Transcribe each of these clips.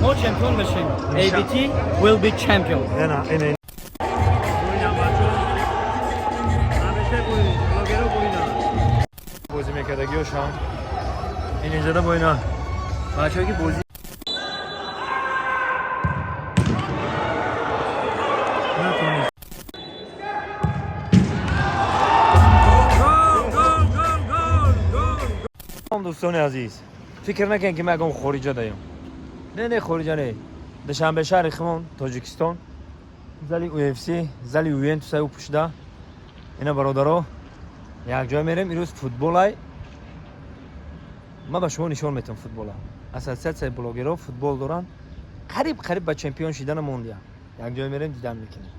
Мо чемпион мешем. ABT will be champion. Ина, ина. Бозӣ мекардагиёшам ин инҷода бо ина бачаҳое ки бозӣ натонист. Гол, дӯстони азиз, фикр накунед, ки ман ягон хориҷа даём. Не, не, хориҷа не, Душанбе, шаҳри химон, Тоҷикистон, зали UFC, зали Ювентус ай пушида. Ина, бародаро, якҷоя мерем. Ирӯз футболай, ман ба шумо нишон метавам футбола. Ассотсиатсияи блогерҳо футбол доранд, қариб қариб ба чемпион шидана мондия. Якҷоя мерем, дидан мекунем.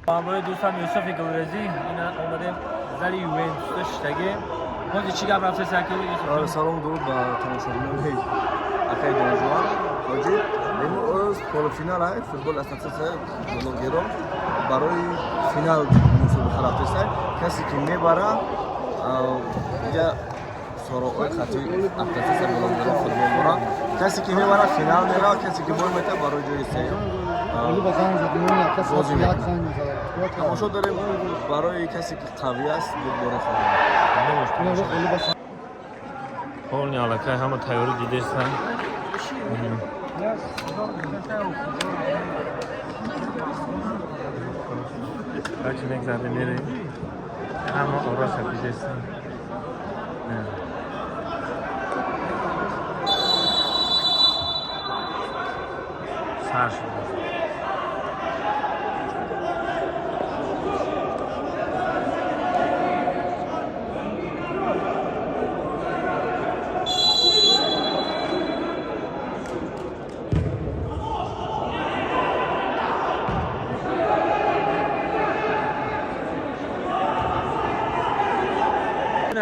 Бо ҳамроҳи дӯстам Юсуфи Гулрезӣ ина омадем зали Ювентуса шиштагӣ. Ҳозир чӣ гап рафтеси, аки Юсуф? Салом, дуруд ба тамошобинони акаи Донҷуан Ҳоҷӣ. Имрӯз полуфинал ай футбол ассотсиатсияи блогерон, барои финал мусобиқа рафтеста. Касе ки мебара, инҷа сороҳои хати ассотсиатсияи блогерон футбол дора. Касе ки мебара, финал мерава, касе ки бой мета, барои ҷои сеюм бозӣ мекунад. Тамошо дорем, барои касе ки қавӣ аст, бурдборӣ хоҳад. Полный аллакай ҳама тайёрӣ дидестанд. Бача, мегзарде, мерем, ҳама ораса дидестанд. Не. Сар шуд.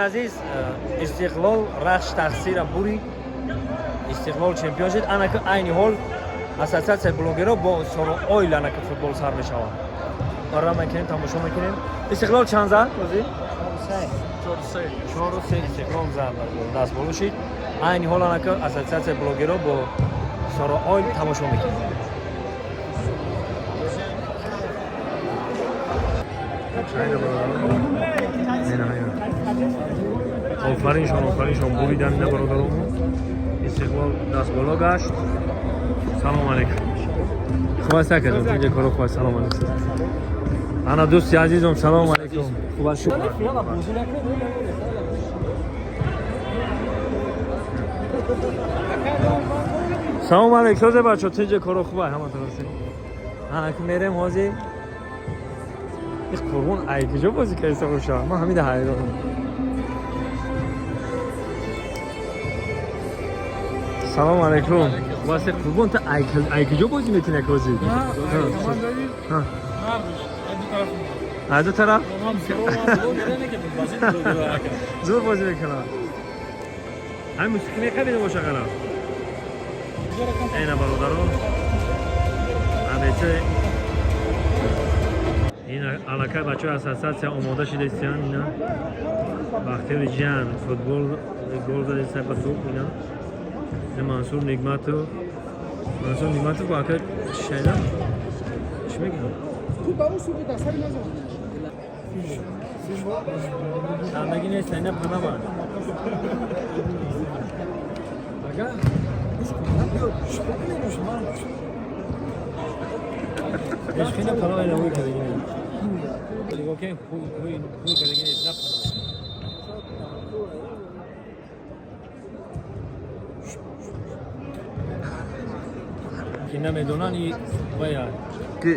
Азиз, Истиқлол Рахш тақсира бурид, Истиқлол чемпион шуд. Анаки айни ҳол ассотсиатсияи блогерҳо бо Соро Ойл анаки футбол сар мешавад. Ора мекунем, тамошо мекунем. Истиқлол чанд зад бозӣ? 4-3 Истиқлол зад, даст боло шид. Айни ҳол анаки ассотсиатсияи блогерҳо бо Соро Ойл тамошо мекунем. Ина, ина. Офариншон, офариншон, буридан, ина, бародаромо. Истиқлол даст боло гашт. Салом алейкум, хуб аст, акаҷон? Инҷа коро хуб аст? Салом алейкум. Ана, дӯсти азизом, салом алейкум, хуб аст? Финала бозӣ накунед. Салом алейкум, созе бачо, тинҷа коро хуб аст, ҳама тарафи. Ана ки мерем ҳозир. Их, Қурбон ай куҷо бозӣ кардиста боша? Ман ҳамида ҳайронам. Салом алейкум, хуб аст? Қурбон, ту ай куҷо бозӣ мекунӣ, ҳозир? Ҳа. Аз ду тараф зур бозӣ мекунад. Ҳамин мусиқӣ мехабида боша ғалат. Эна, бародарон, АБЦ, ин аллакай бачаҳои ассотсиатсия омода шидаистиянд. Ина Бахтиёри ҷиан футбол гол задиста ба туп. Ина Мансур Нигматов, Мансур Нигматов бо ака шайда чӣ мегӯям? Шандагӣ нест, ина панама. Ага, гӯш кун. Ҳеҷ панама ина ҳуй кардагӣ нест. Нигоҳ кунед, ҳуй ҳуй ҳуй кардагӣ нест, на панама. Ки намедонанд, и вая Ки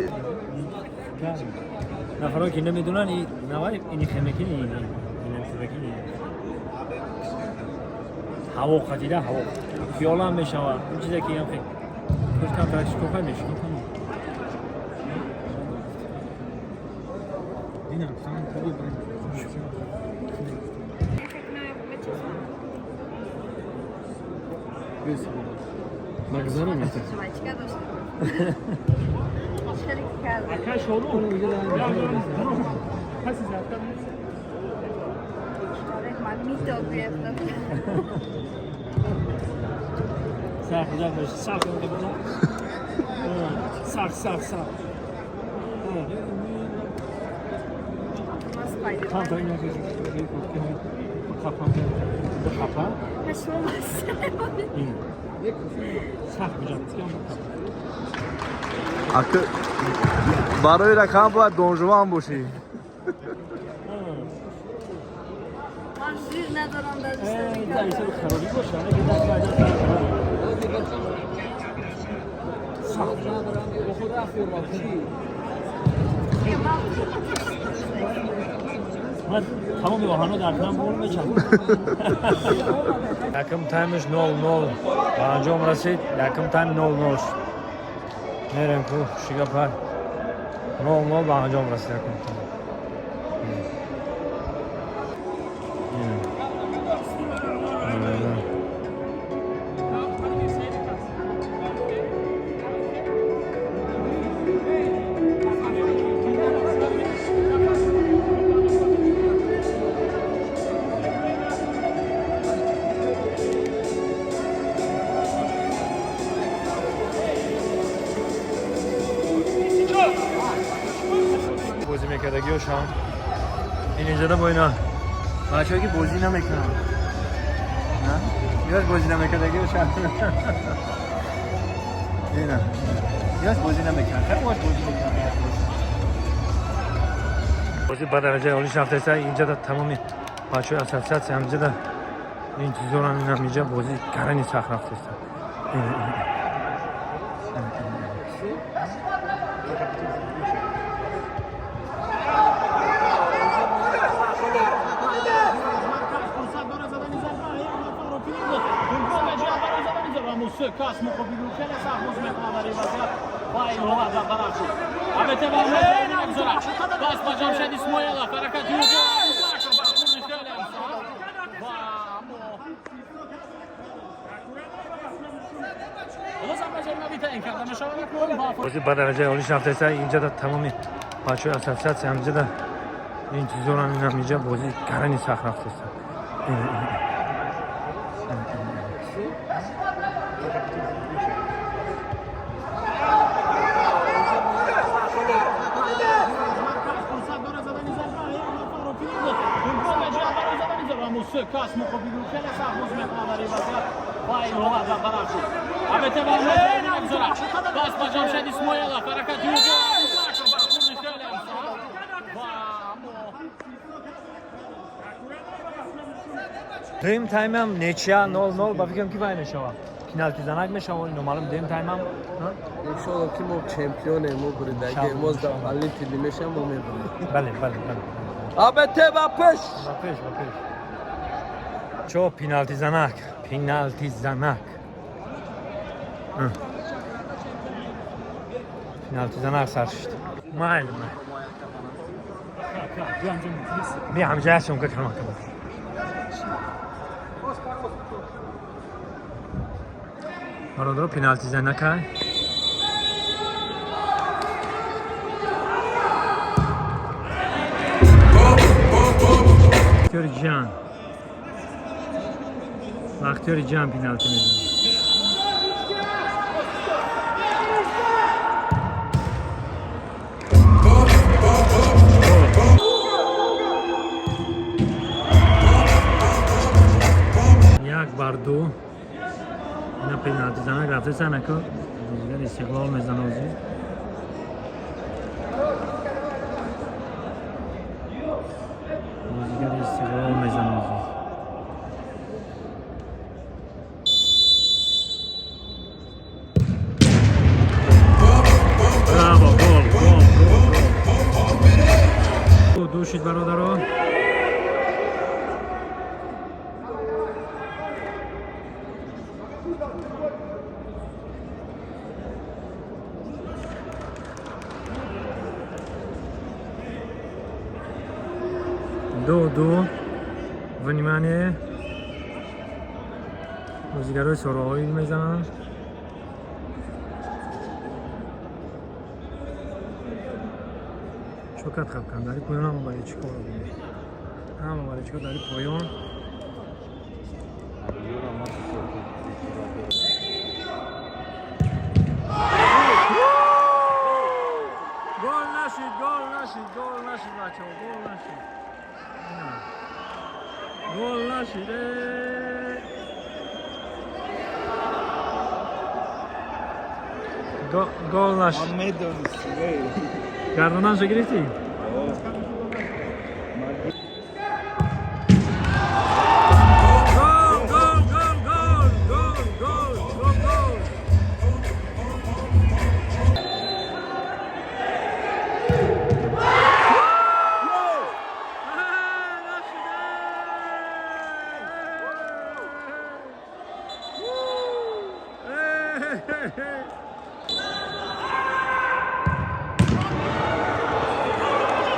нафарое ки намедонанд, и навай ини хемекини, ини хемекини ҳаво қатида, ҳаво пиёлаам мешавад. Ин чизе ки ям хел камтар шикофа мешикон, тамом. Динам, сам таби. Магазарон. Чика дошта. Чикари карда. Акай шору. Ман мито гирифтам. Сахт, сахт, сахт. Барои рақам бояд донжуван бошӣ. Ман жир надорам дар. Ман тамоми оҳанҳо дар танам бор мечам. Якум таймаш 0-0 ба анҷом расид. Якум тайм 0-0 шуд. Мерем ку шигапар. 0-0 ба анҷом расид якум тайм. Бозӣ мекардагиошам ин инҷода бо ина бачаҳое ки бозӣ намекунанд, ёш бозӣ намекардагиошам, ина ёш бозӣ намекунанд, хеле бош бозӣ мекунанд. Бозӣ ба дараҷаи олиш рафтаиста. Инҷода тамоми бачаҳои ассотсиатсия ҳамҷода ин чизорам, инам инҷа бозӣ гарани сахт рафтаиста. Бозӣ ба дараҷаи олиш рафтаиста. Инҷода тамоми бачаҳои ассотсиатсия ҳамҷода ин чизорам, инам инҷа бозӣ гарани сахт рафтаиста. Дуюм таймам нечия 0-0, ба фикрам ки вай мешавад. Пеналти занак мешавад, номаълум дуюм таймам. Иншоалло ки мо чемпионем, мо буридаги, мо Олимпия мешавем, мо мебурем. Бале, бале, бале. АБТ ба пеш! Ба пеш, ба пеш. Чо пеналти занак, пеналти занак. Пеналти занак сар шуд. Майли, майли. Би ҳамҷа ҳастем ка кама кама. Бародаро, пеналти занакай. Бахтиёри ҷан. Бахтиёри ҷан пеналти мезанад. 1-2. Ина пеналти занак рафтеса, нако бозигари Истиқлол мезана озӣ. Бозигари Истиқлол мезана озӣ. Браво, гол, гол, гол, гол. 2-2 шид, бародаро. 2-2. Внимание. Бозигарои Сороҳоил мезананд. Чокат хабкан дари поён, ҳама болельщикоро бинед. Ҳама болельщико дари поён. Нашид, гол нашид, бачаҳо, гол нашид. Ина. Гол нашид. Э. Гол нашид. Гардонаншо гирифтӣ? Гол, гол, гол, гол, гол, гол, гол, гол.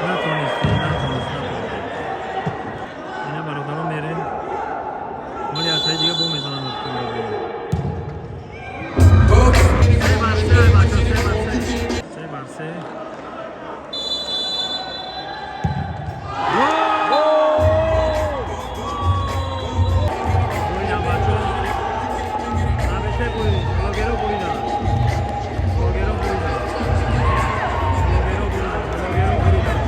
Натонистӣ, натонист, натонист. Ина, бародарон, мерем. Моли ҳастаи дига бо мезанам. 3-3, бачо, 3-3. 3-3. Гол! Буридан, бачо. Ҳамеша бурид, блогеро буридан. Блогеро буридан. Блогеро буридан. Блогеро буридан.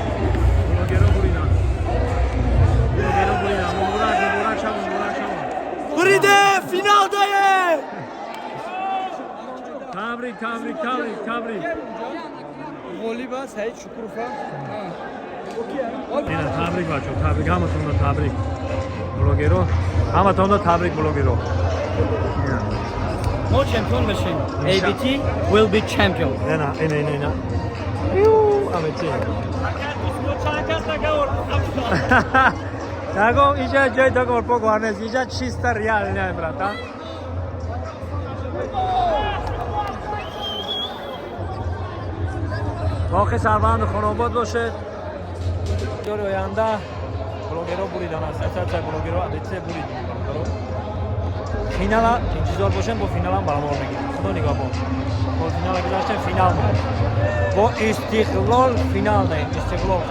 Блогеро буридан. Блогеро буридан. Муборак, муборак шавон, муборак шавон. Буриде, финалдае! Табрик, табрик, табрик, табрик. Ғолиба Саид Шукурова. Ина, табрик, бачо, табрик, ҳаматонро табрик. Блогеро, ҳаматонро табрик, блогеро. Мо чемпион мешем. ABT will be champion. Ина, ина, ина, ина. Ю, абечи. Таго, иҷа ҷои договор поговор нест, иҷа чисто реально, братан. Боқи сарбанду хонобод бошед. Дори оянда блогеро буридан, ассотсиатсияи блогеро АБЦ бурид, бародаро. Финала интизор бошем, бо финалам баромор мегирем. Худо нигаҳбон. Бо финала гузаштем, финал меоем. Бо Истиқлол финал даем, Истиқлол.